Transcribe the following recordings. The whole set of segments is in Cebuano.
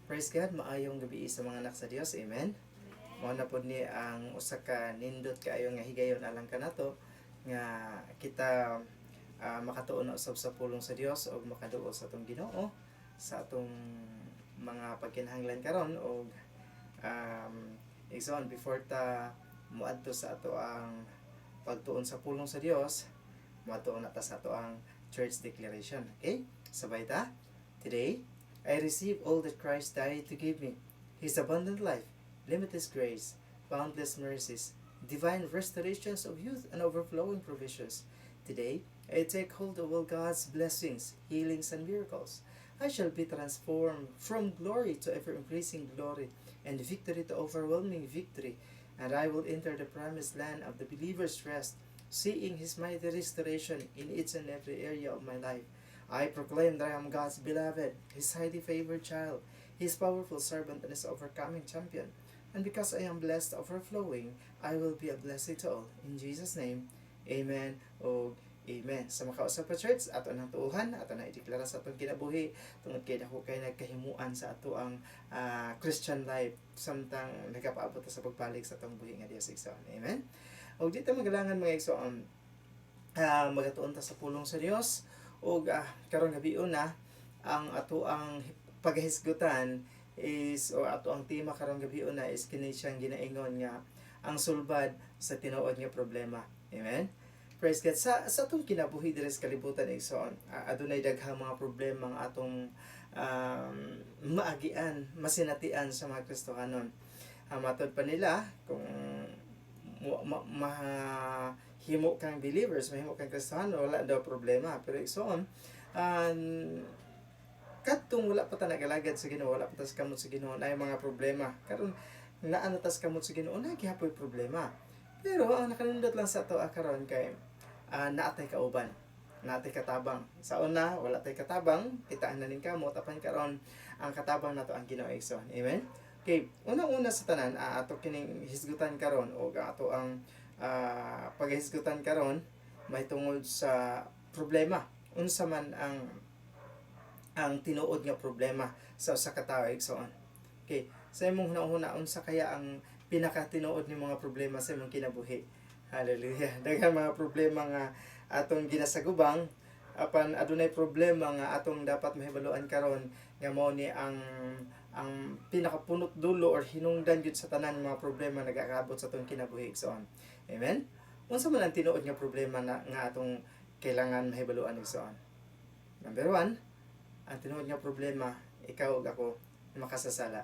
Praise God, maayong gabi sa mga anak sa Dios. Amen. Mao na pod ni ang usa ka nindot kaayo nga higayon alang kanato nga kita makatuon na usab sa pulong sa Dios ug makaduol sa atong Ginoo sa atong mga pagkinahanglan karon. Og igsoon, before ta moadto sa ato ang pagtuon sa pulong sa Dios, moadto na ta sa ato ang church declaration. Okay? Sabay ta. Today, I receive all that Christ died to give me: His abundant life, limitless grace, boundless mercies, divine restorations of youth, and overflowing provisions. Today, I take hold of all God's blessings, healings, and miracles. I shall be transformed from glory to ever increasing glory, and victory to overwhelming victory, and I will enter the promised land of the believer's rest, seeing His mighty restoration in each and every area of my life. I proclaim that I am God's beloved, His highly favored child, His powerful servant, and His overcoming champion. And because I am blessed overflowing, I will be a blessing to all. In Jesus' name, amen o amen. Sa makausap pa, church, ato nang tuuhan, ato na ideklara sa atong kinabuhi, tungod kay dako kay nagkahimuan sa ato ang Christian life samtang nagapaabot ta sa pagbalik sa atong buhi nga Dios, igsoon. Amen. Og dito magalangan, mga igsoon, magatuon ta sa pulong sa Dios ug karong gabi una ang ato ang paghisgutan is o ato ang tema karong gabi una is kini siyang ginaingon nga ang sulbad sa tinuod nga problema. Amen. Praise God. Sa atong kinabuhi diri sa kalibutan, igsoon, adunay daghang mga problema ang atong maagian, masinatian sa mga Kristohanon. Matod pa nila, kung mahimo kang believers, mahimo kang Kristohano, wala daw problema. Pero igsoon, kadtong wala pa ta nagalagad sa Ginoo, wala pa ta sa kamot sa Ginoo, naay mga problema. Karon naa na ta sa kamot sa Ginoo, naa gihapoy problema. Pero ang nakanindot lang sa ato karon kay naa tay kauban, naa tay katabang. Sa una, wala tay katabang, kita ang naning kamot, apan karon ang katabang nato ang Ginoo, igsoon. Amen. Okay, unang-una sa tanan, ato kining hisgutan karon o ato ang paghisgutan karon may tungod sa problema. Unsa man ang tinuod nga problema sa usa ka tawo, igsoon? Okay, sa imong hunahuna, unsa kaya ang pinakatinuod ni mga problema sa imong kinabuhi? Hallelujah. Daghang mga problema nga atong ginasagubang, apan adunay problema nga atong dapat mahibaluan karon nga mao ni ang pinakapunot dulo or hinungdan gyud sa tanan mga problema nagakaabot sa atong kinabuhi, igsoon. Amen. Unsa man ang tinuod nga problema na nga atong kailangan mahibaluan, igsoon? Number one, ang tinuod nga problema, ikaw ug ako makasasala.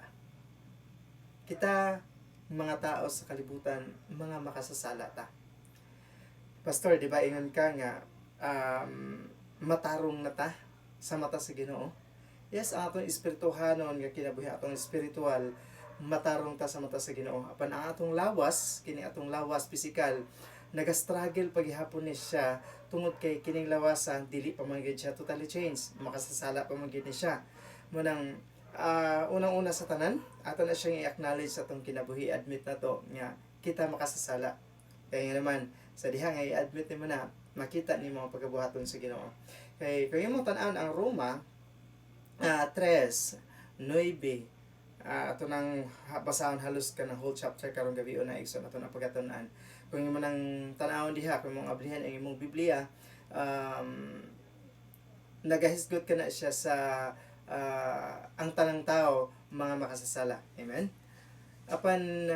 Kita mga tao sa kalibutan, mga makasasala ta. Pastor, di ba ingon ka nga matarong na ta sa mata sa Ginoo? Yes, ang atong espirituhanon nga kinabuhi, atong spiritual, matarong ta sa mata sa Ginoo. Apan ang atong lawas, kini atong lawas physical, naga-struggle paghihapon ni siya tungod kay kining lawasa dili pa man gyud siya totally change. Makasasala pa man gyud ni siya. Munang unang-una sa tanan, ato na siyang i-acknowledge sa atong kinabuhi, admit na to nga kita makasasala. Kaya nga naman, sa diha nga i-admit nimo na, makita nimo ang pagabuhaton sa Ginoo. Kay kung imong tan-awon ang Roma 3, 9, ato nang basahon halos ka ng whole chapter karong gabi una, igsoon, ato na pagatunan. Kung imo nang tan-awon diha, kung imong ablihan ang imong Biblia, nagahisgot ka na siya sa ang tanang tao mga makasasala. Amen. Apan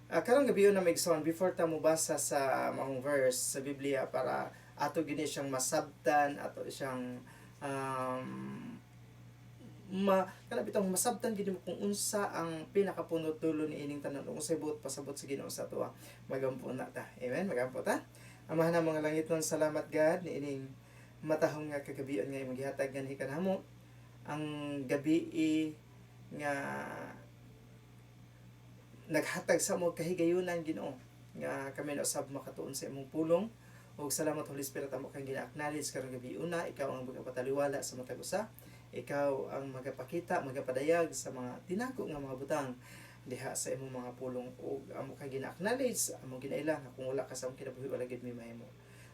karong gabi na, igsoon, before ta mobasa sa maong verse sa Biblia para ato gini siyang masabtan, ato siyang ma kana bitong masabtan gid mo kung unsa ang pinakapunot dulo ni ining tanan, kung unsay buot pasabot sa Ginoo sa atoa. Magampo na ta. Amen. Magampo ta. Amahan na mga langit nun, salamat God ni ining matahong nga kagabion nga imong gihatag nganhi kanamo, ang gabi nga naghatag sa amo kahigayunan, Ginoo, nga kami na usab makatuon sa imong pulong. Ug salamat, Holy Spirit, amo kang gina-acknowledge karong gabi una. Ikaw ang magapataliwala sa matag usa, ikaw ang magapakita, magapadayag sa mga tinago nga mga butang diha sa imong mga pulong. Ug amo kang gina-acknowledge, amo ginaila nga kung wala ka sa among kinabuhi, wala gid mi mahimo.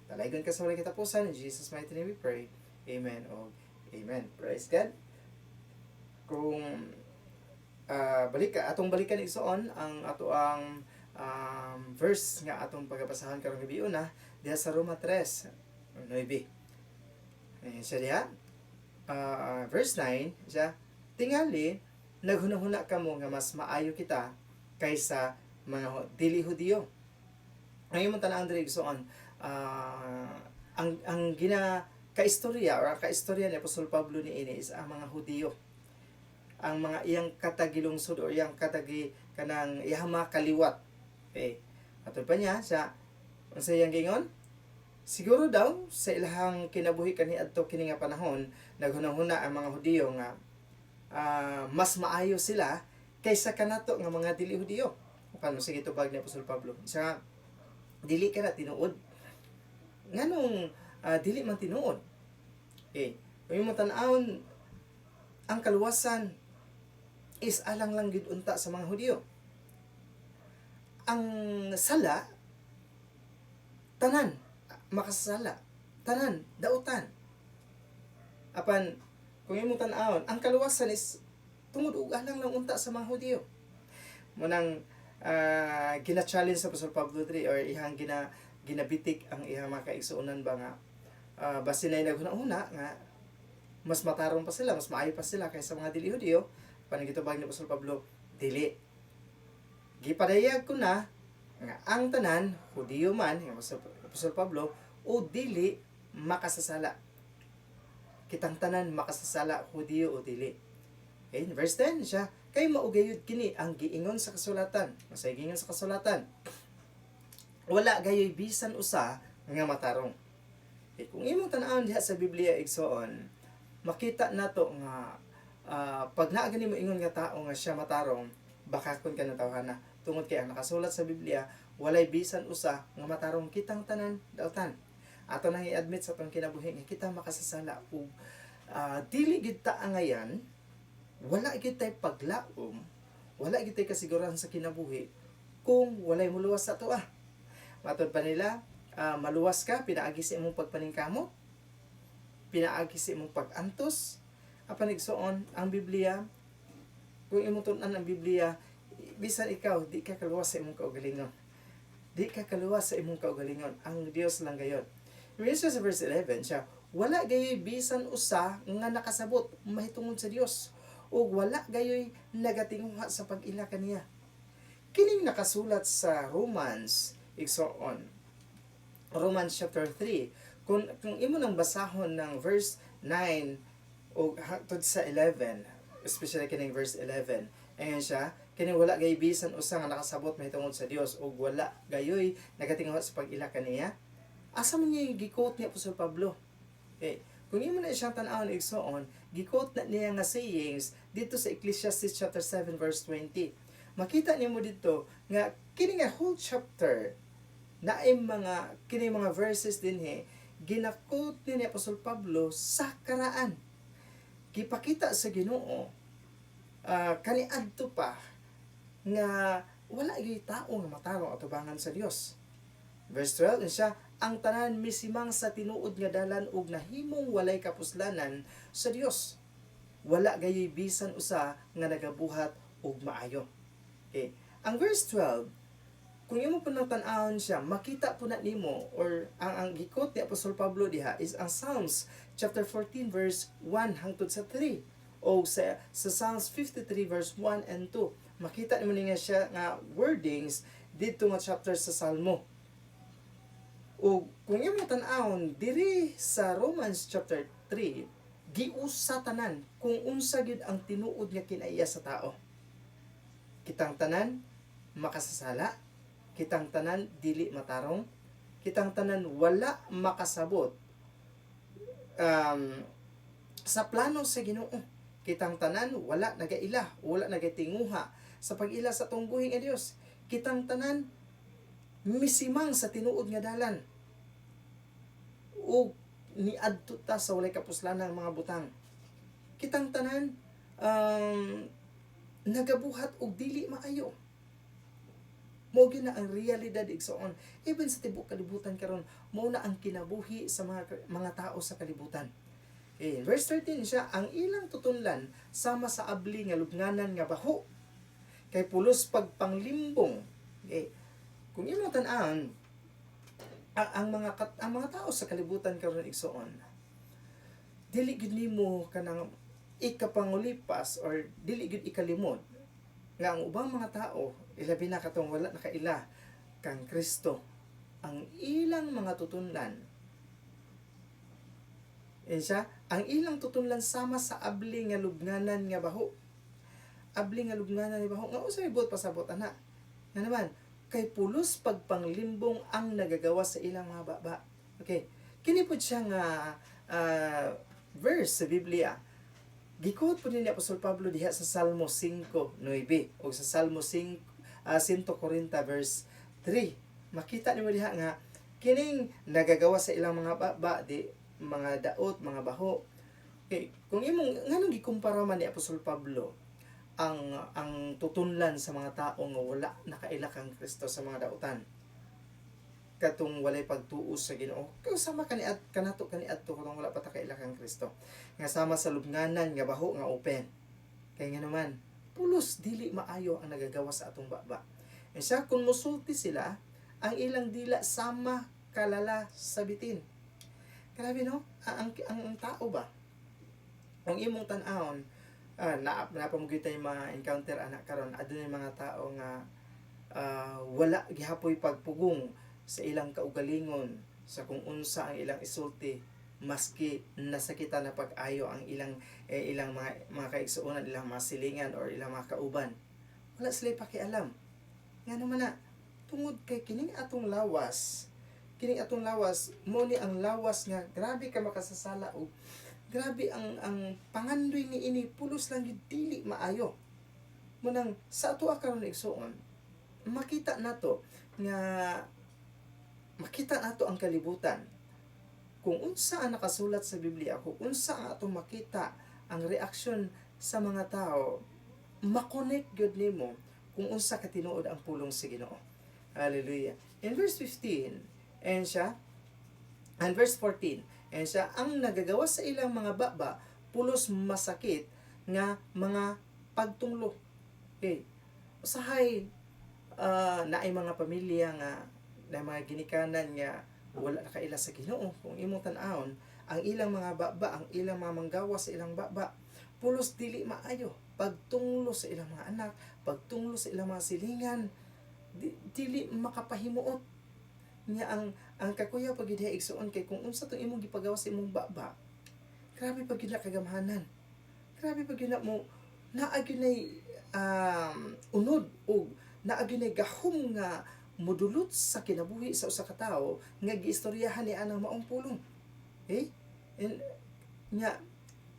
Dalaygon ka sa walay katapusan. In Jesus' mighty name we pray. Amen og amen. Praise God. Kung Balik atong balikan, igsoon, ang ato ang verse nga atong pagabasahan karong gabi una diha sa Roma 3:9. Ayan siya diha. Verse 9 siya, "Tingali naghunahuna kamo nga mas maayo kita kaysa mga dili Hudiyo." Ngayon mo tan-awon diri, igsoon, ang gina kaistorya or ang kaistorya ni Apostol Pablo ni ini is ang mga Hudiyo. Ang mga iyang katagilungsod or iyang katagi kanang iyang mga kaliwat. Okay. Atol pa niya siya, unsa iyang giingon? Siguro daw sa ilahang kinabuhi kaniadto kini nga panahon, naghunahuna ang mga Hudiyo nga mas maayo sila kaysa kanato nga mga dili Hudiyo. Paano sige tubag ni Apostol Pablo? Siya, dili ka na tinuod. Nganong dili man tinuod? Okay. Kung imong tan-awon, ang kaluwasan is alang lang gid unta sa mga Hudiyo. Ang sala, tanan makasala, tanan dautan. Apan kung imong tan-awon, ang kaluwasan is tungod og alang lang unta sa mga Hudiyo. Munang gina-challenge sa Apostol Pablo diri or ihang ginabitik ang ihang mga kaigsuonan ba nga basin na naghuna-huna nga mas matarong pa sila, mas maayo pa sila kaysa mga dili Hudiyo. Panagitubag ni Apostol Pablo, dili. Gipadayag ko na nga ang tanan, Hudiyo man, nga Apostol Pablo, o dili, makasasala. Kitang tanan makasasala, Hudiyo o dili. Okay, verse 10 siya, "Kay mao gayud kini ang giingon sa kasulatan." Masay giingon sa kasulatan? "Wala gayoy bisan usa nga matarong." Okay, kung imong tan-awon diha sa Biblia, igsoon, makita nato nga pag naa gani mo ingon nga tao nga siya matarong, bakakon ka ng tawhana. Tungod kay ang nakasulat sa Biblia, walay bisan usa nga matarong, kitang tanan dautan. Ato nang i-admit sa atong kinabuhi nga kita makasasala ug dili gid ta angayan, wala gid tay paglaom, wala gid tay kasiguran sa kinabuhi kung walay muluwas sa atoa. Matod pa nila, maluwas ka pinaagi sa imong pagpaningkamot, pinaagi sa imong pag-antos. Apan igsoon, ang Biblia, kung imong tun-an ang Biblia, bisan ikaw di ka kaluwas sa imong kaugalingon. Di ka kaluwas sa imong kaugalingon. Ang Dios lang gayod. Siya sa verse 11 siya, "Wala gayoy bisan usa nga nakasabot mahitungod sa Dios ug wala gayoy nagatinguha sa pag-ila kaniya." Kining nakasulat sa Romans, igsoon. Romans chapter 3. Kung imo nang basahon ng verse 9 o hangtod sa 11, especially kining verse 11, ayan siya, "Kining wala gay bisan usa nga nakasabot mahitungod sa Dios ug wala gayoy nagatinguha sa pag-ila kaniya." Asa man niya gi-quote ni Apostol Pablo? Okay. Kung imo na siyang tan-awon, igsoon, gi-quote na niya nga sayings dito sa Ecclesiastes chapter 7 verse 20. Makita nimo dito nga kini nga whole chapter naay mga kini mga verses dinhi gina-quote ni Apostol Pablo sa karaan. Gipakita sa Ginoo kaniadto pa nga wala gyud tao nga matarong atubangan sa Dios. Verse 12 siya, "Ang tanan misimang sa tinuod nga dalan ug nahimong walay kapuslanan sa Dios. Wala gayoy bisan usa nga nagabuhat og maayo." Okay. Ang verse 12, kung imo po nang tan-awon siya, makita po na nimo or ang gi-quote ni Apostol Pablo diha is ang Psalms chapter 14 verse 1 hangtod sa 3 o sa Psalms 53 verse 1 and 2. Makita nimo ni nga siya nga wordings didto nga chapter sa Salmo. O kung imo tan-awon diri sa Romans chapter 3, giusa tanan kung unsa gyud ang tinuod nga kinaiya sa tao. Kitang tanan makasasala, kitang tanan dili matarong, kitang tanan wala makasabot sa plano sa Ginoo. Kitang tanan wala nagaila, wala nagatinguha sa pag-ila sa atong buhi nga Dios. Kitang tanan misimang sa tinuod nga dalan ug niadto ta sa walay kapuslanang mga butang. Kitang tanan nagabuhat og dili maayo. Mao gyud na ang realidad, igsoon. Even sa tibuok kalibutan karon, mao na ang kinabuhi sa mga tao sa kalibutan. Okay, verse 13 siya, "Ang ilang tutunlan sama sa abli nga lubnganan nga baho." Kay pulos pagpanglimbong. Okay. Kung imo tan-an ang mga tao sa kalibutan karon, igsuon, dili gid nimo kanang ikapangulipas or dili gid ikalimod nga ang ubang mga tao, ilabi na katong wala nakaila kang Kristo, ang ilang mga tutunlan eh siya, ang ilang tutunlan sama sa abli nga lubnganan nga baho. Abli nga lubnganan nga baho. Nga unsay buot pasabot ana? Nga naman, kay pulos pagpanglimbong ang nagagawa sa ilang mga baba. Okay. Kini po siya nga verse sa Biblia. Gi-quote po ni Apostol Pablo diha sa Salmo 5:9 o sa Salmo 5, 140 verse 3. Makita nimo diha nga kining nagagawa sa ilang mga baba di mga daot, mga baho. Okay, kung imong nganong gikumpara man ni Apostol Pablo ang tutunlan sa mga tao nga wala nakaila kang Kristo sa mga dautan, katong walay pagtuo sa Ginoo? Kay sama kani at kanato kaniadto katong wala pa ta kaila kang Kristo, nga sama sa lubnganan nga baho nga open, kay nga naman pulos dili maayo ang nagagawa sa atong baba. E siya, kung musulti sila, ang ilang dila sama kalala sa bitin. Grabe, no? Ang tao ba, ang imong tan-awon, na napamugit tayo ma-encounter anak karon, adunay mga tao nga wala gihapoy pagpugong sa ilang kaugalingon sa kung unsa ang ilang isulti, maski nasakitan na pag-ayo ang ilang mga kaigsuonan, ilang mga silingan or ilang mga kauban, wala sila pakialam. Nga naman na tungod kay kining atong lawas mo ni ang lawas nga grabe ka makasasala og grabe ang pangandoy ni ini, pulos lang gyud dili maayo. Mo nang sa ato karon, igsuon, makita nato nga makita nato ang kalibutan kung unsa ang nakasulat sa Biblia, kung unsa ang atong makita ang reaksyon sa mga tao, makonect gyud nimo kung unsa ka tinuod ang pulong sa Ginoo. Hallelujah. In verse 15, and siya, and verse 14, and siya, ang nagagawa sa ilang mga baba, pulos masakit nga mga pagtunglo. Okay. Usahay, naay mga pamilya nga na mga ginikanan nga wala nakaila sa Ginoo. Kung imong tan-awon, ang ilang mga baba, ang ilang mga manggawa sa ilang baba, pulos dili maayo. Pagtunglo sa ilang mga anak, pagtunglo sa ilang mga silingan, dili makapahimuot. Nya ang kakuyaw pag diha, igsuon, kay kung unsa tong imong gipagawa sa imong baba, grabe pag gyud na kagamhanan. Grabe pag gyud na mo naa gyud nay unod og naa gyud nay gahom nga mudulot sa kinabuhi sa usa ka tawo nga giistoryahan ni anang maong pulong. Eh? And, nya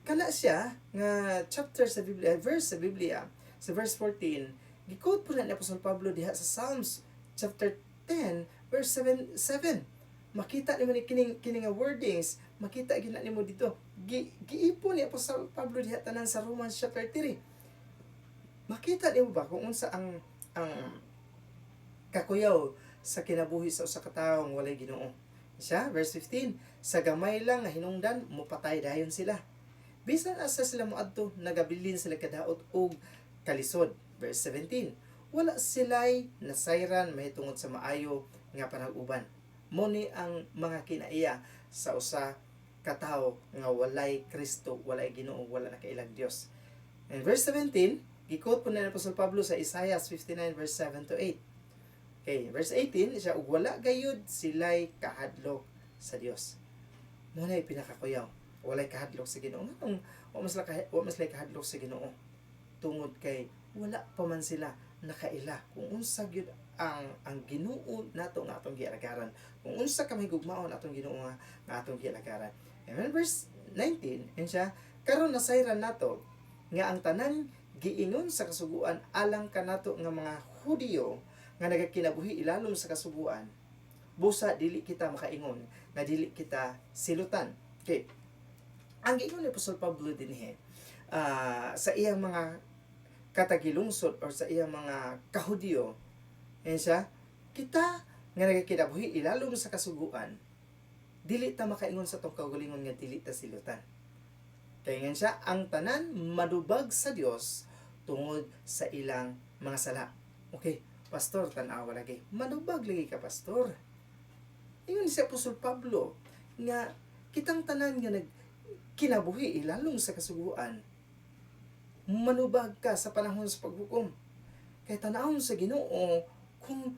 kana siya nga chapter sa Biblia, verse sa Biblia, sa verse 14, gi-quote po na ni Apostol Pablo diha sa Psalms chapter 10 verse 7 7. Makita nimo ni kining nga wordings, makita gyud na nimo dito. Giipon ni Apostol Pablo diha tanan sa Romans chapter 3. Makita nimo ba kung unsa ang kakuyaw sa kinabuhi sa usa ka tawo nga walay Ginoo? Siya, verse 15, sa gamay lang nga hinungdan, mupatay dayon sila. Bisan asa sila moadto, nagabilin sila kadaot og kalisod. Verse 17, wala sila'y nasayran mahitungod sa maayo nga panag-uban. Mo ni ang mga kinaiya sa usa ka tawo nga walay Kristo, walay Ginoo, wala nakailag Dios. And verse 17, gi-quote po na ni Apostol Pablo sa Isaiah 59 verse 7 to 8. Okay, verse 18, siya, ug wala gayud sila'y kahadlok sa Dios. Mo na pinakakuyaw. Walay kahadlok sa Ginoo. Nganong wa man sila kahadlok sa Ginoo? Tungod kay wala pa man sila nakaila kung unsa gyud ang Ginoo nato nga atong gialagaran. Kung unsa ka mahigugmaon atong Ginoo nga atong gialagaran. And then verse 19, yun siya, karon nasayran nato nga ang tanan giingon sa kasuguan alang kanato nga mga Hudiyo nga nagakinabuhi ilalom sa kasuguan, busa dili kita makaingon nga dili kita silutan. Okay. Ang giingon ni Apostol Pablo dinhi sa iyang mga katagilungsod or sa iyang mga kahudiyo, yan siya, kita nga nagakinabuhi ilalom sa kasuguan, dili ta makaingon sa atong kaugalingon nga dili ta silutan. Kaya nga siya, ang tanan madubag sa Dios. tungod sa ilang mga sala. Okay, pastor, tan-awa lagi. Manubag lagi ka, pastor. Ingon si Apostol Pablo nga kitang tanan nga nag kinabuhi ilalong sa kasuguan, manubag ka sa panahon sa paghukom. Kay tanawon sa Ginoo kung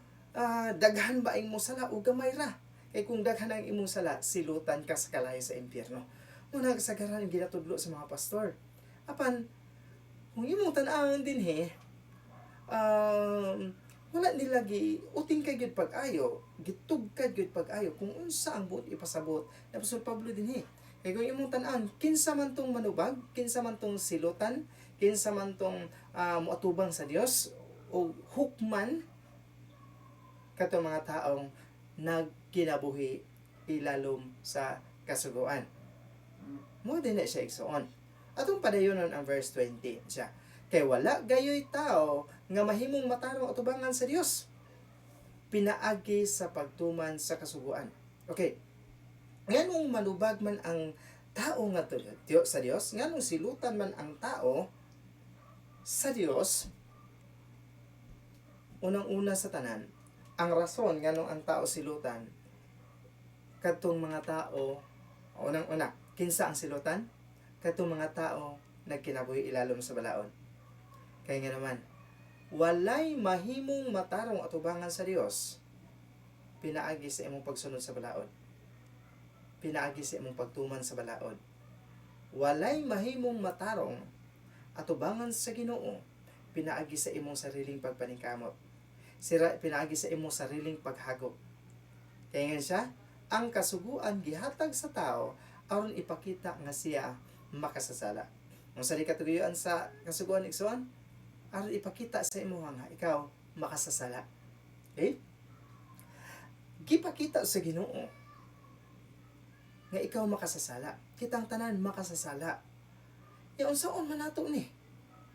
daghan ba ang imong sala o gamay ra. Kay kung daghan ang imong sala, silutan ka sa kalayo sa impyerno. Muna kasagaran ginatudlo sa mga pastor. Apan kung imong tan-awon dinhi, wala nila gi uting kay gyud pag-ayo, gitugkad gyud pag-ayo kung unsa ang buot ipasabot ni Apostol Pablo dinhi. Kay kung imong tan-an, kinsa man tong manubag, kinsa man tong silutan, kinsa man tong moatubang sa Dios o hukman, katong mga taong nagkinabuhi ilalom sa kasuguan. Mo din na siya, igsoon. Atong padayonon ang verse 20 siya. Kay wala gayoy tao nga mahimong matarong atubangan sa Dios pinaagi sa pagtuman sa kasuguan. Okay. Nganong manubag man ang tao nga Dios sa Dios, nganong silutan man ang tao sa Dios? Unang-una sa tanan, ang rason nganong ang tao silutan, kadtong mga tao, unang-una, kinsa ang silutan? Kadtong mga tao nagkinabuhi ilalom sa balaod. Kaya nga naman, walay mahimong matarong atubangan sa Dios pinaagi sa imong pagsunod sa balaod. Pinaagi sa imong pagtuman sa balaod. Walay mahimong matarong atubangan sa Ginoo pinaagi sa imong sariling pagpaningkamot. Sira pinaagi sa imong sariling paghagop. Kaya nga siya, ang kasuguan gihatag sa tao aron ipakita nga siya makasasala. Unsa di katugayuan sa kasuguan, igsoon? Aron ipakita sa imo nga ikaw makasasala. Okay? Gipakita sa Ginoo nga ikaw makasasala. Kitang tanan makasasala. Ya, unsaon man nato ni?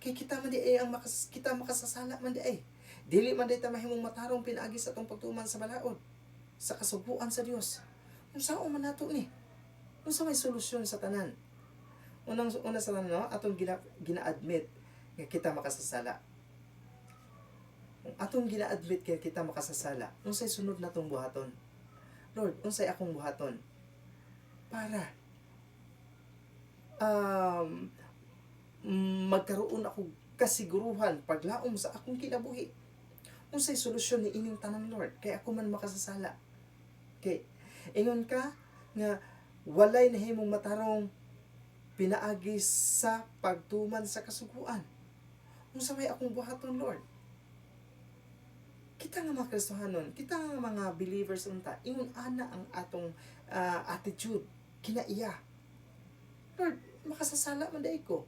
Kay kita man di ay ang kita makasasala man di ay. Dili man di ta mahimong matarong pinaagi sa atong pagtuman sa balaod, sa kasuguan sa Dios. Unsaon man nato ni? Unsa may solusyon sa tanan? Unang una sa tanan, no, atong gina-admit nga kita makasasala. Kung atong gina-admit nga kita makasasala, unsay sunod natong buhaton? Lord, unsay akong buhaton para magkaroon ako kasiguruhan paglaom sa akong kinabuhi? Unsay solusyon ni ining tanan, Lord? Kay ako man makasasala. Kay ingon ka nga walay nahimong matarong pinaagi sa pagtuman sa kasuguan. Unsa may akong buhaton, Lord? Kita nga mga Kristohanon, kita nga mga believers unta, ingon ana ang atong attitude kinaiya. Lord, makasasala man diay ko.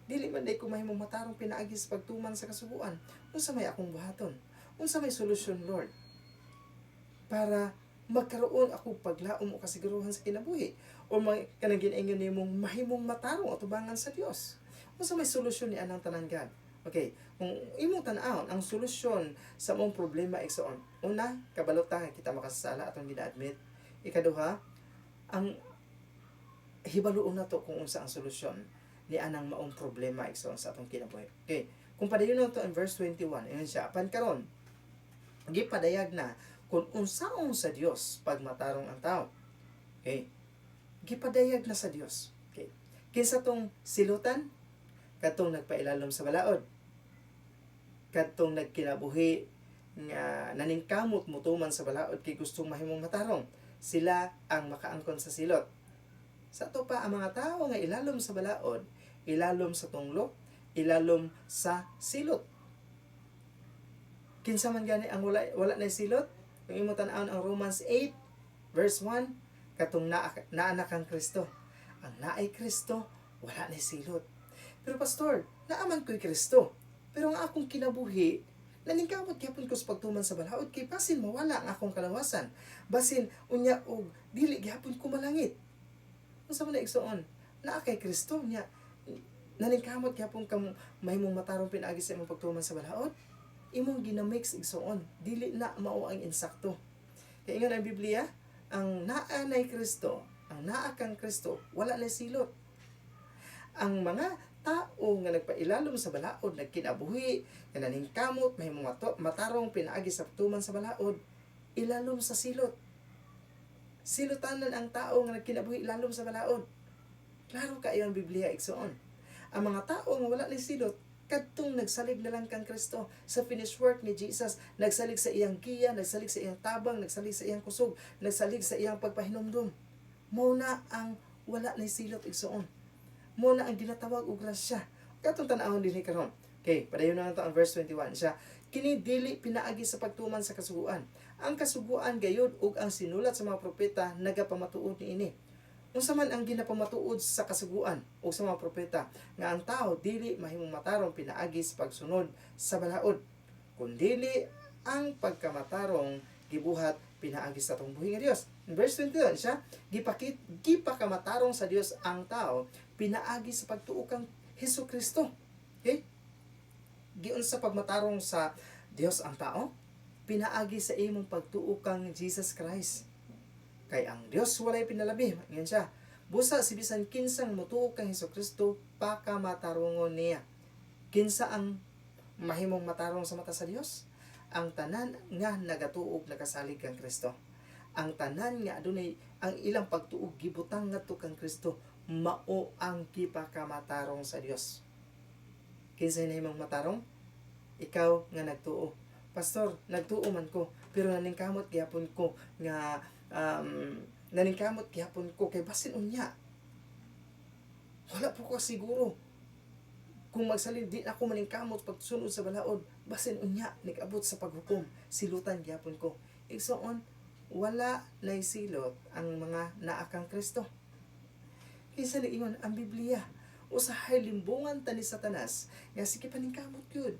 Dili man diay ko mahimong matarong pinaagi sa pagtuman sa kasuguan. Unsa may akong buhaton? Unsa may solusyon, Lord? Para magkaroon ako paglaom o kasiguruhan sa kinabuhi o may kanang ginaingon nimong mahimong matarong atubangan sa Dios. Unsa may solusyon ni anang tanan, God? Okay, kung imong tan-awon ang solusyon sa mong problema, igsoon. Una, kabalo ta kita makasasala, atong gina-admit. Ikaduha, ang hibaluon nato kung unsa ang solusyon ni anang maong problema, igsoon, sa atong kinabuhi. Okay, kung padayon nato in verse 21, ingon siya, apan karon gipadayag na kung unsaon sa Dios pagmatarong ang tao. Okay. Gipadayag na sa Dios. Okay. Kinsa tong silutan? Katong nagpailalom sa balaod. Katong nagkinabuhi nga naningkamot mutuman sa balaod kay gustong mahimong matarong. Sila ang makaangkon sa silot. Sa ato pa, ang mga tao nga ilalom sa balaod, ilalom sa tunglo, ilalom sa silot. Kinsa man gani ang wala wala na silot? Kung imo tan-awon ang Romans 8 verse 1, katong naa kang Kristo. Ang naay Kristo, wala na silot. Pero pastor, naa man ko'y Kristo. Pero ang akong kinabuhi, naningkamot gyapon ko sa pagtuman sa balaod kay basin mawala ang akong kalawasan. Basin unya og dili gyapon ko malangit. Unsa man na, igsoon? Naa kay Kristo nya naningkamot gyapon kang mahimong matarong pinaagi sa imong pagtuman sa balaod? Imong ginamix, igsoon. Dili na mao ang insakto. Kaya ingon ang Biblia, ang naa nay Kristo, ang naa kang Kristo, wala na silot. Ang mga tao nga nagpailalom sa balaod, nagkinabuhi, nga naningkamot, mahimong matarong pinaagi sa pagtuman sa balaod, ilalom sa silot. Silutanan ang tao nga nagkinabuhi ilalom sa balaod. Klaro kaayo ang Biblia, igsoon. Ang mga tao nga wala ni silot, kadtong nagsalig na lang kang Kristo sa finished work ni Jesus, nagsalig sa iyang giya, nagsalig sa iyang tabang, nagsalig sa iyang kusog, nagsalig sa iyang pagpahinumdum. Mao na ang wala ni silot, igsoon. Mao na ang ginatawag og grasya. Katong tan-awon dinhi karon. Okay, padayon na nato ang verse 21. Siya, kini dili pinaagi sa pagtuman sa kasuguan. Ang kasuguan gayud ug ang sinulat sa mga propeta nagapamatuod niini. Unsa man ang ginapamatuod sa kasuguan ug sa mga propeta? Nga ang tao dili mahimong matarong pinaagi sa pagsunod sa balaod, kundili ang pagkamatarong gibuhat pinaagi sa atong buhi nga Dios. In verse 22 siya, gipakamatarong sa Dios ang tao pinaagi sa pagtuo kang Hesus Kristo. Okay? Giunsa pagmatarong sa Dios ang tao? Pinaagi sa imong pagtuo kang Jesus Christ. Kay ang Dios walay pinalabi. Ingon siya, busa si bisan kinsang motuo kang Hesus Kristo pakamatarongon niya. Kinsa ang mahimong matarong sa mata sa Dios? Ang tanan nga nagatuo og nakasalig kang Kristo. Ang tanan nga adunay ang ilang pagtuo gibutang ngadto kang Kristo, mao ang gipakamatarong sa Dios. Kinsay nahimong matarong? Ikaw nga nagtuo. "Pastor, nagtuo man ko, pero naningkamot gihapon ko kay basin unya. Wala po ko siguro. Kung magsalin di ako maningkamot pagsunod sa balaod, basin unya nag-abot sa paghukom, silutan gihapon ko." Igsoon, wala nay silot ang mga naa kang Kristo. Kinsa ingon? Ang Biblia. Usahay limbungan ta ni Satanas nga sige, paningkamot gyud.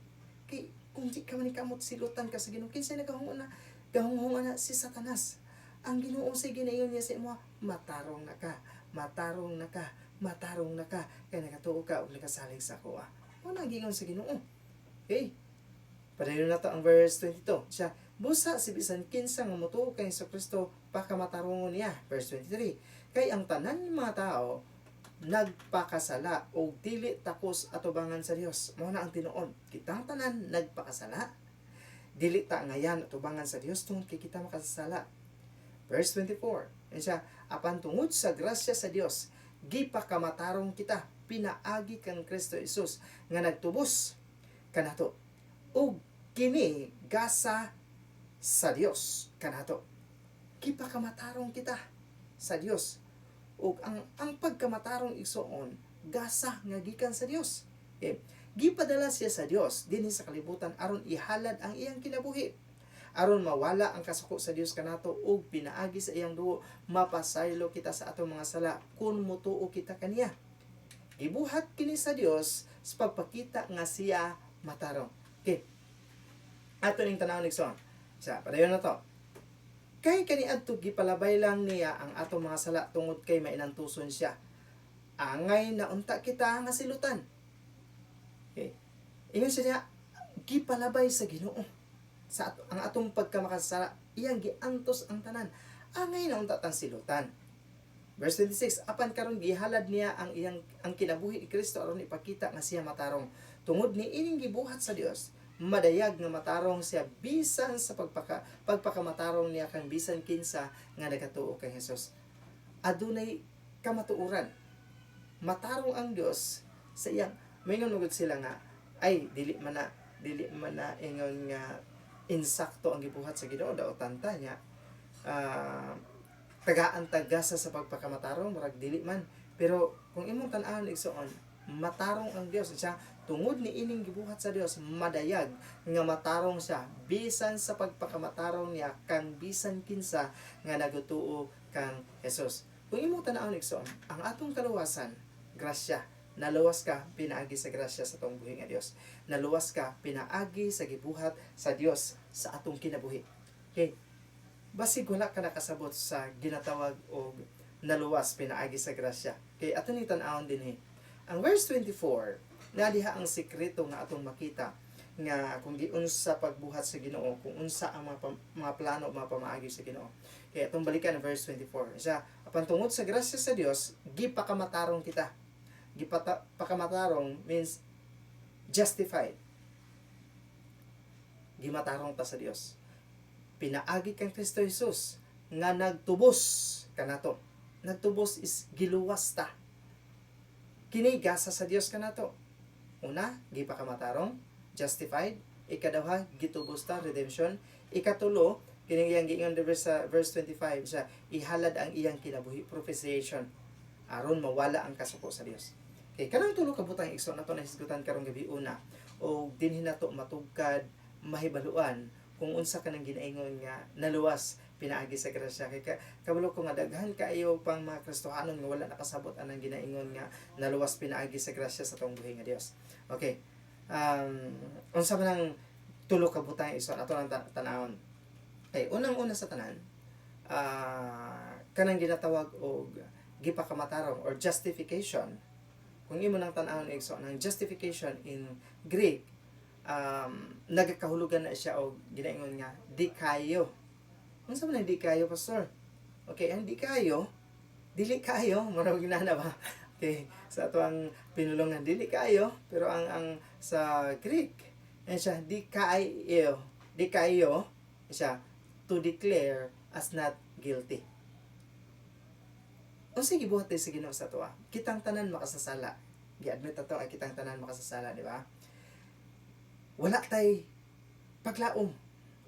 Kay kung di ka maningkamot, silutan ka sa Ginoo. Kinsa nagahungo na gahunghunga na? Si Satanas. Ang Ginoo sa ginayon niya sa imo, matarong na ka, matarong na ka, matarong na ka kay nakatuo ka ug nakasalig sa ako. Mao na giingon sa Ginoo. Okay. Padayon na to ang verse 22. Siya, busa si bisan kinsa nga motuo kay Hesus Kristo pakamatarongon niya. Verse 23. Kay ang tanan mga tao nagpakasala og dili takos atubangan sa Dios. Mao na ang tinuod. Kitang tanan nagpakasala. Dili ta ngayan atubangan sa Dios tungod kay kita makasasala. Verse 24. Yan siya, apan tungod sa grasya sa Dios, gipakamatarong kita pinaagi kang Kristo Jesus nga nagtubos kanato. Ug kini gasa sa Dios kanato. Gipakamatarong kita sa Dios. Ug ang pagkamatarong, igsoon, gasa nga gikan sa Dios. Okay. Gipadala siya sa Dios dinhi sa kalibutan aron ihalad ang iyang kinabuhi, aron mawala ang kasuko sa Dios kanato ug pinaagi sa iyang dugo mapasaylo kita sa atong mga sala kung mutuo kita kaniya. Gibuhat kini sa Dios sa pagpakita nga siya matarong. Okay. Ato ning tan-awon, igsoon. Sa padayon na to. Kay kaniadto gipalabay lang niya ang atong mga sala tungod kay mainantuson siya. Angay na unta kita nga silutan. Okay. Ingon siya niya, gipalabay sa Ginoo ang atong pagkamakasala, iyang giantos ang tanan. Angay na unta tang silutan. Verse 26, apan karon gihalad niya ang iyang ang kinabuhi ni Kristo aron ipakita nga siya matarong. Tungod ni ining gibuhat sa Dios, madayag nga matarong siya bisan sa pagpakamatarong niya kang bisan kinsa nga nagatuo kay Jesus. Adunay kamatuoran. Matarong ang Dios sa iyang maingon ugod sila nga ay dili man na ingon nga insakto ang gibuhat sa Ginoo, daotan ta niya, tagaan tagasa sa pagpakamatarong, murag dili man. Pero kung imong tan-awon, igsoon, matarong ang Dios siya. Tungod ni ining gibuhat sa Dios, madayag nga matarong siya bisan sa pagpakamatarong niya kang bisan kinsa nga nagtuo kang Jesus. Kung imong tan-awon, igsoon, ang atong kaluwasan, grasya. Naluwas ka pinaagi sa grasya sa atong buhi nga Dios. Naluwas ka pinaagi sa gibuhat sa Dios sa atong kinabuhi. Okay, basig wala ka nakasabot sa ginatawag og naluwas pinaagi sa grasya. Kay ato ni tan-awon dinhi. Ang verse 24, na diha ang sikreto nga atong makita nga kung giunsa pagbuhat sa Ginoo, kung unsa ang mga plano, mga pamaagi sa Ginoo. Kaya atong balikan ang verse 24. Siya, apan tungod sa grasya sa Dios, gipakamatarong kita. Gipata pakamatarong means justified. Gimatarong ta sa Dios. Pinaagi kang Kristo Jesus nga nagtubos kanato. Nagtubos is giluwas ta. Kini gasa sa Dios kanato. Una, gipakamatarong, justified. Ikaduha, gitubos ta, redemption. Ikatulo, kini iyang giingon diri sa verse 25 siya, ihalad ang iyang kinabuhi, propitiation, aron mawala ang kasuko sa Dios. Okay, kanang tulo ka butang, igsoon, nato na hisgutan karong gabi una o dinhi nato matugkad mahibaluan kung unsa kanang ginaingon nga naluwas pinaagi sa grasya, kay kabalo ko nga daghan kaayo pang mga Kristohanon nga wala nakasabot anang ginaingon nga naluwas pinaagi sa grasya sa atong buhi nga Dios. Okay. Unsa man ang tulo ka butang, igsoon, ato nang tanawon? Okay, unang-una sa tanan, kanang ginatawag og gipakamatarong or justification. Kung imo nang tan-awon, igsoon, ang justification in Greek, nagakahulugan na siya og ginaingon nga dikayo. Unsa man ang dikayo, pastor? Okay, ang dikayo, dili kayo, murag ginana ba? Okay, sa ato ang pinulungan, dili kayo, pero ang sa Greek, yan siya, dikayo, dikayo, siya, to declare as not guilty. Unsa gibuhat sa Ginoo sa atoa? Kitang tanan makasasala. Gi-admit ato ay kitang tanan makasasala, di ba? Wala tay paglaom.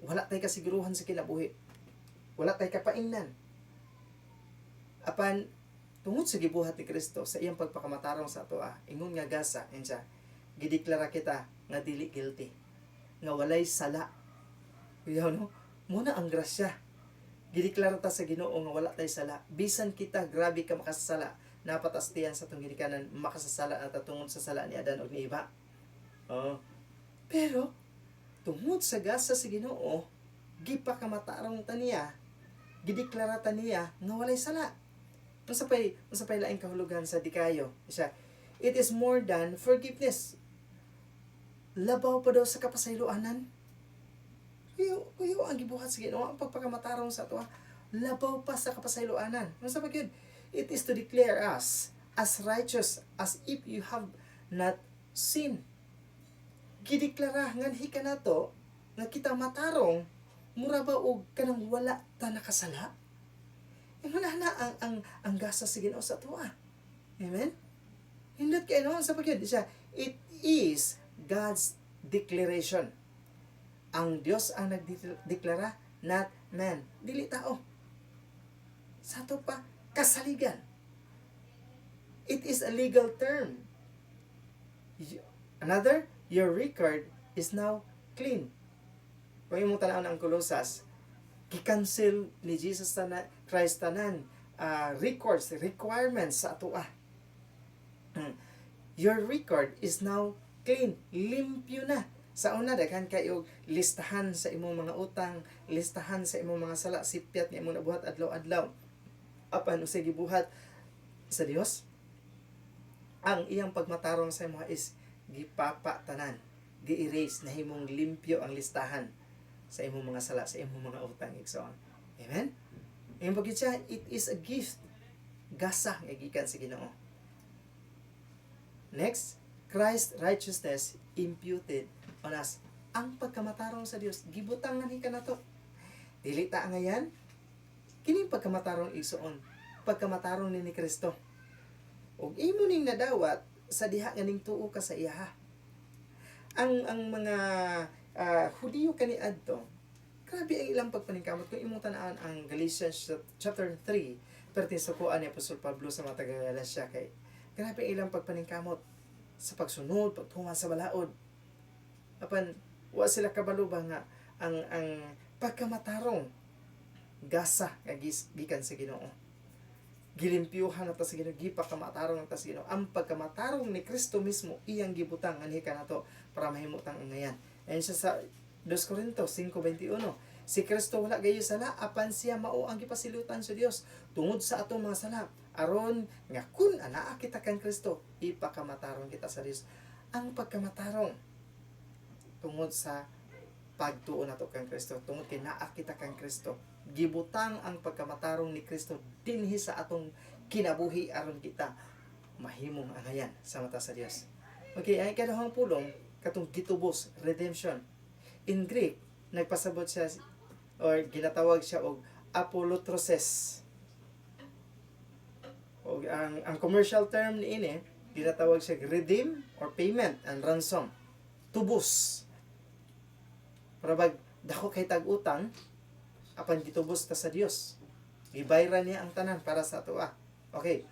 Wala tay kasiguruhan sa kinabuhi. Wala tay kapaingnan. Apan tungod sa gibuhat ni Kristo sa iyang pagpakamatarong sa atoa, ingon nga gasa, yan siya, gideklara kita nga dili guilty, nga walay sala. Kuya, no? Muna ang grasya. Gideklara ta sa Ginoo nga wala tay sala. Bisan kita grabe ka makasasala, napatastian sa atong ginikanan makasasala at tungod sa sala ni Adan ug ni Eva. Oh. Pero tungod sa gasa sa Ginoo, gipakamatarong ta niya, gideklara ta niya nga walay sala. Unsa pay laing kahulugan sa dikayo? Siya, it is more than forgiveness. Labaw pa daw sa kapasayloanan. Kuyo, kuyo ang gibuhat sa Ginoo ang pagpakamatarong sa atoa. Labaw pa sa kapasayloanan. Unsa pa gyud? It is to declare us as righteous as if you have not sinned. Gideklara nganhi kanato nga kita matarong mura ba og kanang wala ta nakasala. Ingon na ang gasa sa Ginoo sa atoa. Amen? Hindot kay, no? Sa pagyud siya, it is God's declaration. Ang Dios ang nagdeklara, not man. Dili tao. Sa ato pa, kasaligan. It is a legal term. Another, your record is now clean. Kung imong tan-awon ang Colosas, gi-cancel ni Jesus tana, Christ tanan records, requirements sa atoa. Your record is now clean, limpyo na. Sa una, daghan kayo listahan sa imong mga utang, listahan sa imong mga sala, sipyat nga imong nabuhat adlaw-adlaw. Apan unsay gibuhat sa Dios? Ang iyang pagmatarong sa imo is gipapa tanan, gi-erase, nahimong limpyo ang listahan sa imong mga sala, sa imong mga utang, igsoon. Amen? Ingon pa siya, it is a gift. Gasa nga gikan sa Ginoo. Next, Christ's righteousness imputed on us. Ang pagkamatarong sa Dios gibutang nganhi kanato. Dili ta ngayan kini pagkamatarong, igsoon, pagkamatarong ni Kristo. Ug imo ning nadawat sa diha nga ning tuo ka sa iyaha. Ang mga Hudiyo kaniadto, grabe ang ilang pagpaningkamot. Kung imong tan-awon ang Galatians chapter 3, perti sa kuan ni Apostol Pablo sa mga taga-Galatia, kay grabe ang ilang pagpaningkamot sa pagsunod, pagtuman sa balaod. Apan wa sila kabalo ba nga ang pagkamatarong gasa nga gikan sa Ginoo. Gilimpyuhan na ta sa Ginoo, gipakamatarong na ta sa Ginoo. Ang pagkamatarong ni Kristo mismo iyang gibutang nganhi kanato para mahimo tang angayan. Ayon siya sa 2 Corinto 5:21. Si Kristo wala gayo sala, apan siya mao ang gipasilutan sa Dios tungod sa atong mga sala, aron nga kun anaa kita kang Kristo, ipakamatarong kita sa Dios. Ang pagkamatarong tungod sa pagtuo nato kang Kristo, tungod kay naa kita kang Kristo, gibutang ang pagkamatarong ni Kristo dinhi sa atong kinabuhi aron kita Mahimong angayan sa mata sa Dios. Okay, ang ikaduhang pulong, katong gitubos, redemption. In Greek, nagpasabot siya or ginatawag siya og apolutroses. Og ang commercial term niini, ginatawag siya redeem or payment and ransom. Tubos. Para bag dako kay tag utang apan gitubos ta sa Dios. Gibayran niya ang tanan para sa atoa. Okay.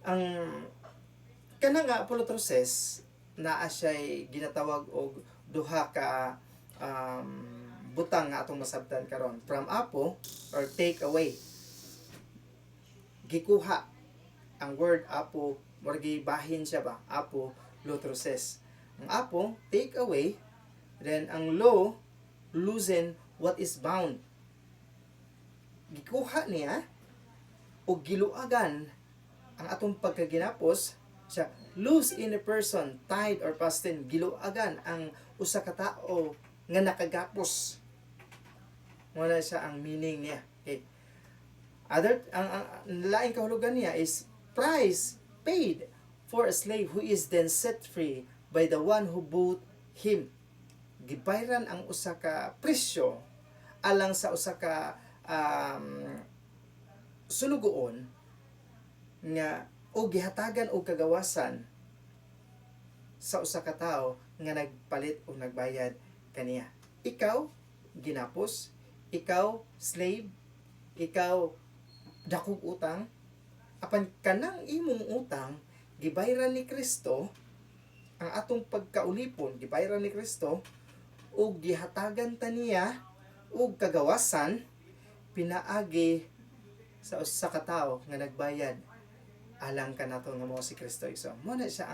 Ang kana nga apolutroses, naa siya'y ginatawag og duha ka butang nga atong masabtan karon. From apo or take away. Gikuha ang word apo, murag gibahin siya ba, apo lutroses. Ang apo, take away, then ang lo, loosen what is bound. Gikuha niya o giluagan ang atong pagkaginapos siya, loose in a person tied or fastened. Giluagan ang usa ka tawo nga nakagapos. Wala siya ang meaning niya. Okay, other ang laing kahulugan niya is price paid for a slave who is then set free by the one who bought him. Gibayran ang usa ka presyo alang sa usa ka sulugoon nga o gihatagan og kagawasan sa usa ka tawo nga nagpalit o nagbayad kaniya. Ikaw ginapos, ikaw slave, ikaw dakog utang, apan kanang imong utang gibayran ni Kristo. Ang atong pagkaulipon gibayran ni Kristo ug gihatagan ta niya og kagawasan pinaagi sa usa ka tawo nga nagbayad alang kanato nga mao si Kristo, igsoon. Mo na siya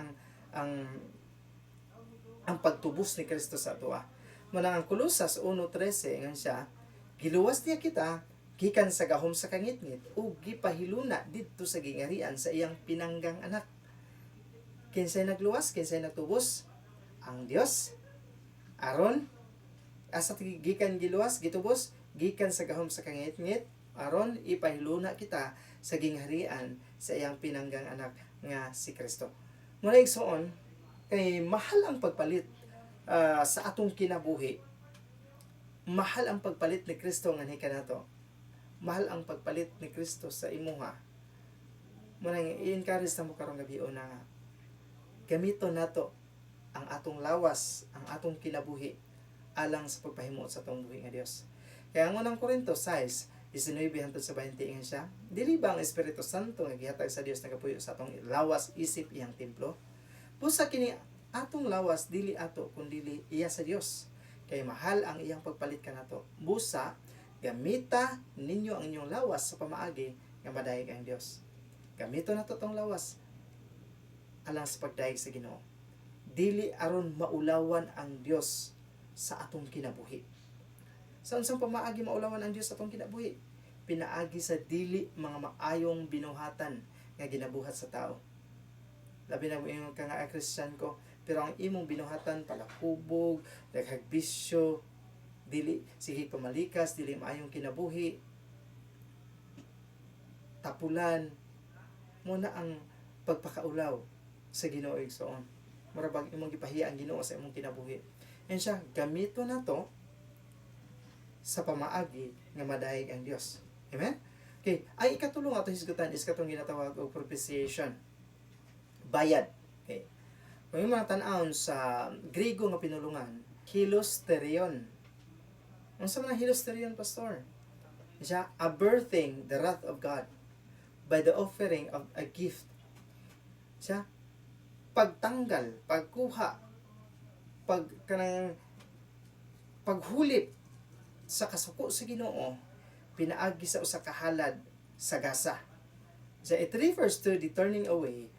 ang pagtubos ni Kristo sa atoa. Mo na ang Kolosas 1:13, ingon siya, giluwas niya kita gikan sa gahom sa kangitngit ug gipahiluna didto sa gingarian sa iyang pinanggang anak. Kinsay nagluwas, kinsay nagtubos? Ang Dios. Aron asa gikan giluwas, gitubos? Gikan sa gahom sa kangitngit aron ipahiluna kita sa gingharian sa iyang pinanggang anak nga si Kristo. Muna, igsoon, kay mahal ang pagpalit sa atong kinabuhi. Mahal ang pagpalit ni Kristo nganhi kanato. Mahal ang pagpalit ni Kristo sa imuha. Muna i-encourage na mo karong gabi na nga gamito nato ang atong lawas, ang atong kinabuhi alang sa pagpahimuot sa atong buhi nga Dios. Kaya ang Unang Korinto 6:19 hangtod sa 20, ingon siya, "Dili ba ang Espiritu Santo nga gihatag sa Dios nagapuyo sa atong lawas isip iyang templo? Busa kini atong lawas dili ato kundili iya sa Dios. Kay mahal ang iyang pagpalit kanato. Busa gamita ninyo ang inyong lawas sa pamaagi nga madayeg ang Dios." Gamito nato tong lawas alang sa pagdayeg sa Ginoo. Dili aron maulawan ang Dios sa atong kinabuhi. Sa unsang pamaagi maulawan ang Dios sa atong kinabuhi? Pinaagi sa dili mga maayong binuhatan nga ginabuhat sa tao. Labi na mo ka nga Christian ko, pero ang imong binuhatan palahubog, daghag bisyo, dili sige pamalikas, dili maayong kinabuhi, tapulan, mo na ang pagpakaulaw sa Ginoo, igsoon. Mura bag imong gipahiya ang Ginoo sa imong kinabuhi. And siya, gamito na to sa pamaagi nga madayeg ang Dios. Amen? Okay, ang ikatulo nga ato hisgutan is katong ginatawag og propitiation. Bayad. Okay. Kung yung mga tan-awon sa Griego nga pinulungan, hilasterion. Unsa man ang hilasterion, Pastor? Siya, averting the wrath of God by the offering of a gift. Siya, pagtanggal, pagkuha, pag kanang paghulip sa kasuko sa Ginoo pinaagi sa usa ka halad sa gasa. So it refers to the turning away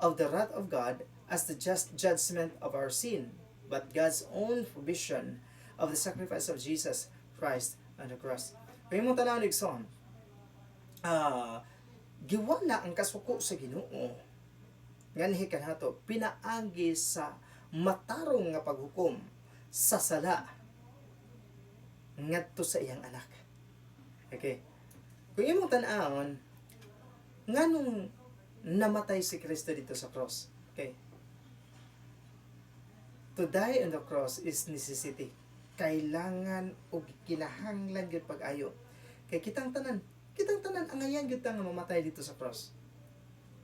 of the wrath of God as the just judgment of our sin, but God's own provision of the sacrifice of Jesus Christ on the cross. Kaya mo tanaw, igsoon, giwala ang kasuko sa Ginoo nganhi kanato pinaagi sa matarong nga paghukom sa sala ngadto sa iyang anak. Okay. Kung imong tan-awon, nganong Namatay si Kristo didto sa cross. Okay. To die on the cross is necessity. Kailangan o kinahanglan gyud pag-ayo. Kay kitang tanan angayan gyud ta nga mamatay didto sa cross.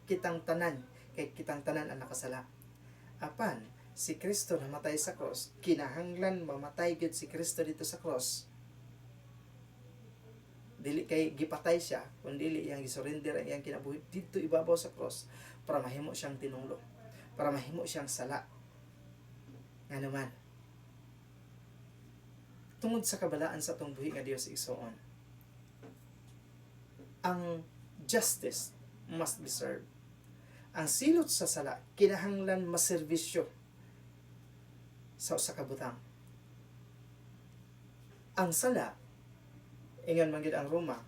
Kitang tanan, kay kitang tanan ang nakasala. Apan si Kristo namatay sa cross, kinahanglan mamatay gyud si Kristo didto sa cross. Dili kay gipatay siya, kun dili iyang gisurrender ang iyang kinabuhi didto ibabaw sa cross para mahimo siyang tinunglo, para mahimo siyang sala. Ngano man? Tungod sa kabalaan sa atong buhi nga Dios, igsoon. Ang justice must be served. Ang silot sa sala kinahanglan maserbisyo sa usa ka butang. Ang sala, ingon man gyud ang Roma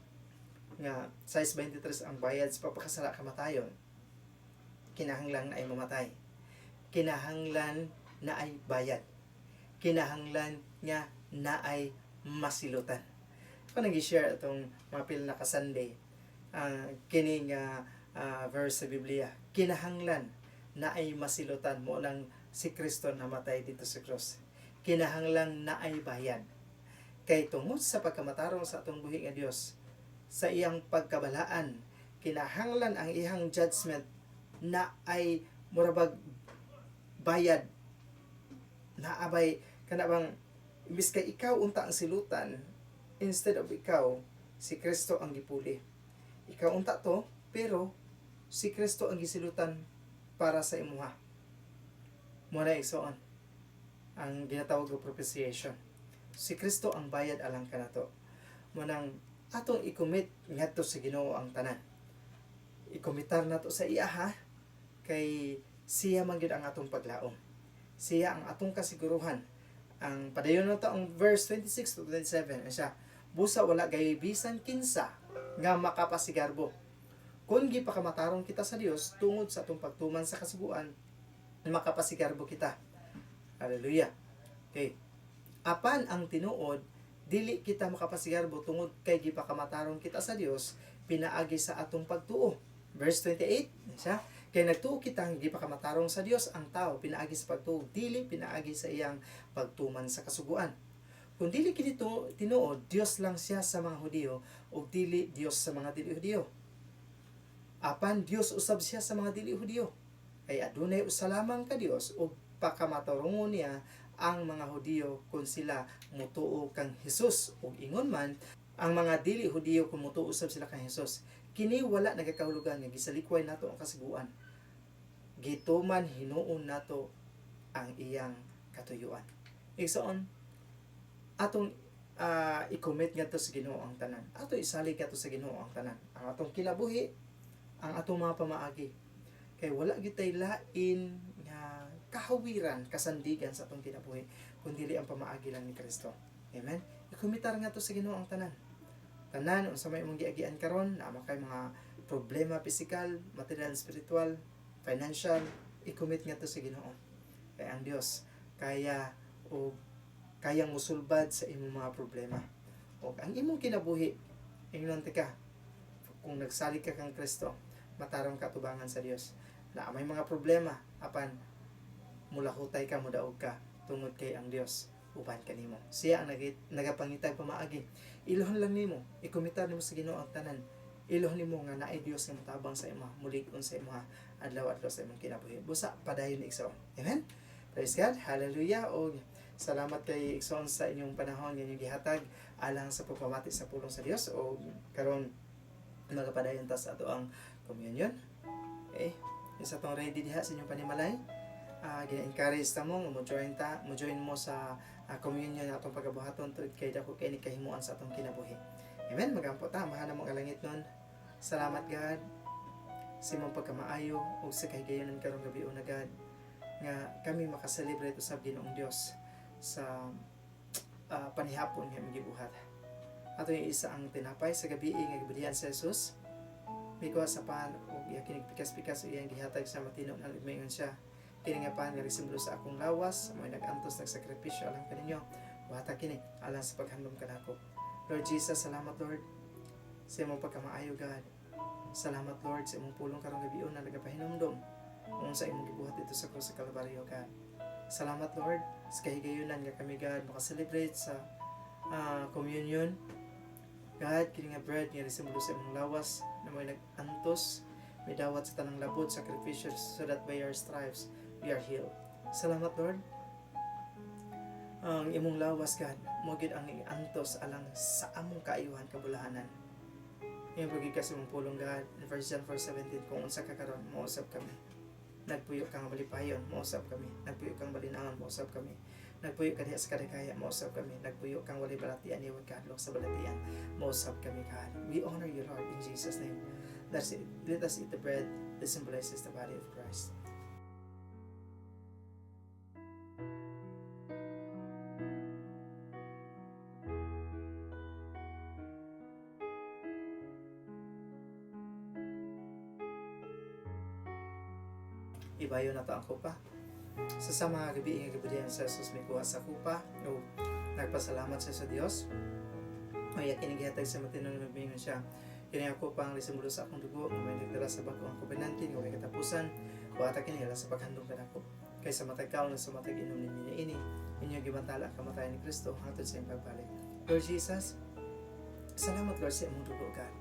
nga 6:23, ang bayad sa pagpakasala kamatayon. Kinahanglan naay mamatay. Kinahanglan naay bayad. Kinahanglan nga naay masilutan. Ako nang share atong mga pila na ka Sunday ang kini nga verse sa Biblia. Kinahanglan naay masilutan, mao nang si Kristo namatay didto sa cross. Kinahanglan naay bayad. Kay tungod sa pagkamatarong sa atong buhi nga Dios, sa iyang pagkabalaan, kinahanglan ang iyang judgment naay murabag bayad, naabay kana bang imbis kay ikaw unta ang silutan, instead of ikaw, si Kristo ang gipuli. Ikaw unta to, pero si Kristo ang gisilutan para sa imuha. Mao na, igsoon, ang ginatawag og propitiation. Si Kristo ang bayad alang kanato. Mao nang atong i-commit ngadto sa Ginoo ang tanan. I-committar nato sa iya ha, kay siya man gyud ang atong paglaom. Siya ang atong kasiguruhan. Ang padayon nato ang verse 26 to 27, ano siya? Busa wala gayoy bisan kinsa nga makapasigarbo. Kung gipakamatarong kita sa Dios tungod sa atong pagtuman sa kasuguan, makapasigarbo kita. Hallelujah. Okay. Apan ang tinuod, dili kita makapasigarbo tungod kay gipakamatarong kita sa Dios pinaagi sa atong pagtuo. Verse 28, siya, kay nagtuo kita nga gipakamatarong sa Dios ang tao pinaagi sa pagtuo, dili pinaagi sa iyang pagtuman sa kasuguan. Kung dili kini tinuod, Dios lang siya sa mga Hudiyo ug dili Dios sa mga dili Hudiyo. Apan Dios usab siya sa mga dili Hudiyo. Kay adunay usa lamang ka Dios ug pakamatarongon niya ang mga Hudiyo kung sila mutuo kang Hesus, ug ingon man ang mga dili Hudiyo kung mutuo usab sila kang Hesus. Kini wala nagakahulugan nga gisalikway nato ang kasiguan. Gituman hinuon nato ang iyang katuyuan. Igsoon, atong i-commit ngadto sa Ginoo ang tanan. Ato isalig ngadto sa Ginoo ang tanan. Ang atong kinabuhi, ang atong mga pamaagi. Kay wala gyud tay lain nga kahawiran, kasandigan sa atong kinabuhi kun dili ang pamaagi lang ni Kristo. Amen. I-committar ngadto sa Ginoo ang tanan. Tanan unsa may imong giagian karon, naa man kay mga problema pisikal, material, spiritual, financial, i-commit ngadto sa Ginoo. Kay ang Dios kaya o kayang musulbad sa imong mga problema. O ang imong kinabuhi, ingnon ka, kung nagsalig ka kang Kristo, matarong ka tubangan sa Dios. Na may mga problema, apan mulahutay ka, mudaog ka, tungod kay ang Dios uban kanimo. Siya ang nagapangitag pamaagi. Ilhon lang nimo, i-committar nimo sa Ginoo ang tanan. Ilhon nimo nga naay Dios nga motabang sa imo, mulig-on sa imo adlaw-adlaw sa imong kinabuhi. Busa padayon, igsoon. Amen. Praise God. Hallelujah. Og salamat kay, igsoon, sa inyong panahon nga inyong gihatag alang sa pagpamati sa pulong sa Dios, og karon magapadayon ta sa ato ang communion. Okay. Isa tong ready diha sa inyong panimalay. Gina-encourage ta mo nga mo join mo sa communion na atong pagabuhaton tungod kay dako kay ni kahimuan sa atong kinabuhi. Amen. Magampo ta. Amahan namong langitnon. Salamat, God, sa imong pagkamaayo ug sa kahigayonan karong gabii na, God, nga kami makaselebrate usab, Ginoong Dios, sa panihapon nga aming gibuhat. Ato yung isa ang tinapay sa gabi nga gibudhian sa Jesus. Mikuha sa pan ug iya kinigpikas-pikas ug iyang gihatag sa matinong nga miingon siya, "Kini nga pan nga simbolo sa akong lawas, mo nag-antos, nagsakripisyo alang kaninyo. Buhata kini alang sa paghandom kanako." Lord Jesus, salamat, Lord, sa imong pagkamaayo, God. Salamat, Lord, sa imong pulong karong gabii na nagapahinumdom kung sa imong gibuhat dito sa krus sa Kalbaryo, God. Salamat, Lord, sa kahigayunan nga kami, God, makaselebrate sa communion. God, kini nga bread nga simbolo sa imong lawas na may nag-antos, may dawat sa tanang labot, sakripisyo so that by your stripes we are healed. Salamat, Lord. Ang imong lawas, God, mao gyud ang iantos alang sa among kaayuhan, kabulahanan. Iyang paggikas sa imong pulong, God, in 1 John 4:17, kung unsa ka karon, mousab kami. Nagpuyo ka nga malipayon, mousab kami. Nagpuyo kang malinawon, mousab kami. Nagpuyo ka diha sa kadakaya, mousab kami. Nagpuyo kang walay balatian, iwag kahadlok sa balatian, mousab kami, God. We honor you, Lord, in Jesus' name. That's it. Let us eat the bread that symbolizes the body of Christ. Ibayo na to ang kupa. Sa mga gabi nga gabi sa Jesus mikuha sa kupa o nagpasalamat siya sa Dios. O iya kini gihatag sa matinong nagmingon siya. Kini ang kupa ang simbolo sa akong dugo nga may nagdala sa bag-ong kobenante nga walay katapusan. Buhata kini sa paghandom kanako. Kay sa matag kaon sa matag inom ninyo niini, inyo gibantala ang kamatayan ni Kristo hangtod sa iyang pagbalik. Lord Jesus, salamat, Lord, sa imong dugo, God.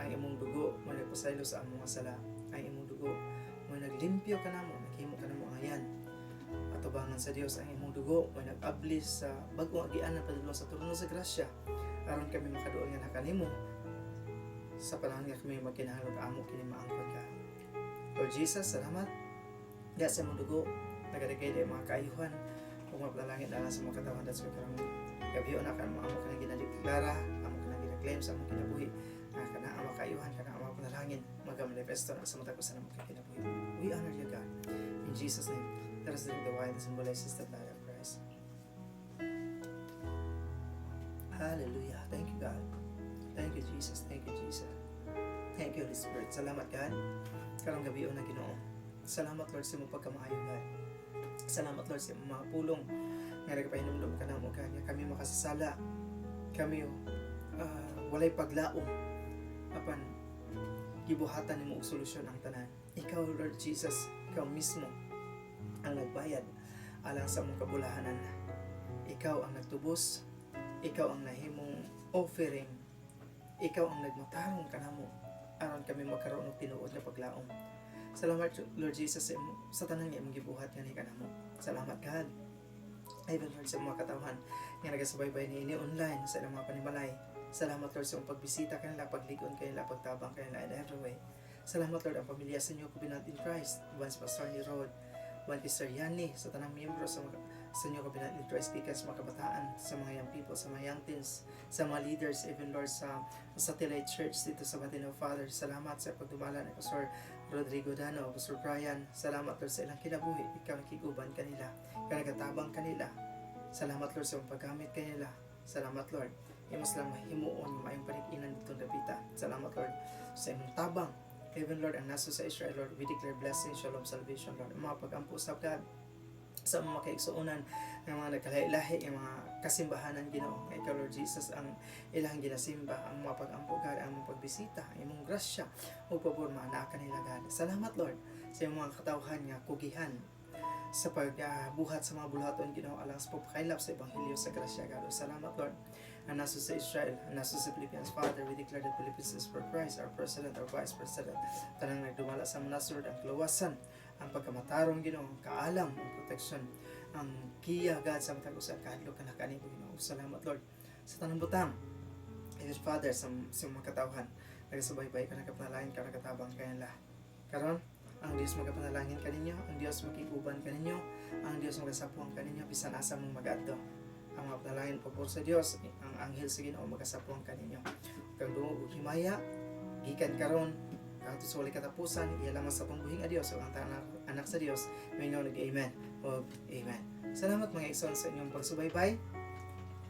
Ang imong dugo mo nagpasaylo sa among mga sala. Ang imong dugo mo naglimpyo kanamo, naghimo kanamo ayan. Atubangan sa Dios, ang imong dugo mo nag-ablis sa bag-ong agian na padulong sa trono sa grasya aron kami makaduol nga kanimo sa panahon nga kami magkinahanglan amo kini maangkon ka. Lord Jesus, salamat. Diya sa imong dugo, nagadagay dahil mga kaayuhan ug mapanalangin na sa mga katawan. That's why karong gabi na kan amo ka na ginadeklara, amo ka na gina-claim sa among kinabuhi nga kana ang mga kaayuhan, kana ang mga panalangin magamanifesto na sa matag usa namo ka kinabuhi. We honor you, God. In Jesus' name, let us drink the wine that symbolizes the blood of Christ. Hallelujah. Thank you, God. Thank you, Jesus. Thank you, Jesus. Thank you, Holy Spirit. Salamat, God. Karong gabi na, Ginoo. Salamat, Lord, sa imong pagkamaayo, God. Salamat, Lord, sa imong mga pulong nga nagpahinumdum ka namo, God, nga kami makasasala. Kami walay paglaom. Apan gibuhatan nimo og solusyon ang tanan. Ikaw, Lord Jesus, ikaw mismo ang nagbayad alang sa among kabulahanan. Ikaw ang nagtubos, ikaw ang nahimong offering, ikaw ang nagmatarong kanamo aron kami magkaroon og tinuod nga paglaom. Salamat, Lord Jesus, sa tanan nga imong gibuhat ngani kanamo. Salamat, God. Even, Lord, sa mga katawhan nga nagasubaybay niini online sa ilang mga panimalay. Salamat, Lord, sa imong pagbisita kanila, pagligon kanila, pagtabang kanila in every way. Salamat, Lord, ang pamilya sa New Covenant in Christ, uban si Pastor ni Rod, uban kay Sir Yanni, sa tanang miyembro sa New Covenant in Christ, gikan sa mga kabataan, sa mga young people, sa mga young teens, sa mga leaders, even, Lord, sa Satellite Church dito sa Batino. Father, salamat sa pagdumala ni Pastor Rodrigo Dano, Pastor Brian. Salamat, Lord, sa ilang kinabuhi. Ikaw nakiguban kanila. Ikaw nagatabang kanila. Salamat, Lord, sa imong paggamit kanila. Salamat, Lord. Imo silang mahimuon yung maayong panig-inan dito dapita. Salamat, Lord, sa imong tabang. Even, Lord, ang naso sa Israel, Lord, we declare blessing, shalom, salvation, Lord. Ang mga pag-ampo sa God, sa mga kaigsuonan ng mga nagkalahi-lahi, ng mga kasimbahanan, Ginoo. Nga ikaw, Lord Jesus, ang ilang ginasimba, ang mga pag-ampo, God, ang mga pagbisita, ang imong grasya, ug pabor maanaa kanila, God. Salamat, Lord, sa imong mga katawhan nga kugihan sa pagbuhat sa mga buluhaton, Ginoo, alang sa pagpakaylap sa ebanghelyo sa grasya, God. O, salamat, Lord. Ang naso sa Israel, ang naso sa Philippines, Father, we declare that Philippines is for Christ, our President, our Vice President. Tanang nagdumala sa mga nasod, ang kaluwasan, ang pagkamatarong, Ginoo, ang kaalam, ang protection, ang giya, God, sa matag usa kahadlok ka na kanimo, Ginoo. Salamat, Lord, sa tanang butang. Heavenly Father, sa mga katawhan, nagasubaybay ka, nagapanalangin ka, nagatabang kanila. Karon, ang Dios magapanalangin kaninyo, ang Dios makiguban kaninyo, ang Dios magasapuang kaninyo, bisan asa mong magadto. Ang mga panalangin pabor sa Dios, ang anghel sa Ginoo magasapuang kaninyo. Kang dungog og himaya, gikan karon hangtod sa walay katapusan, iya lamang sa atong buhing a Dios ug ang tanang anak sa Dios, mingon og amen ug amen. Salamat, mga igsoon, sa inyong pagsubaybay.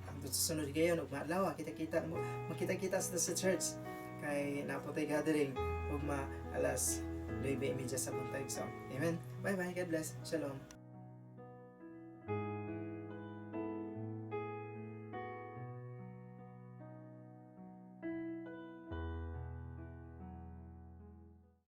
Hangtod sa sunod gayon ug maadlaw, kita-kita mo, makita-kita sa church kay naa po tay gathering ugma alas 9:30 sa buntag. So, amen. Bye-bye. God bless. Shalom.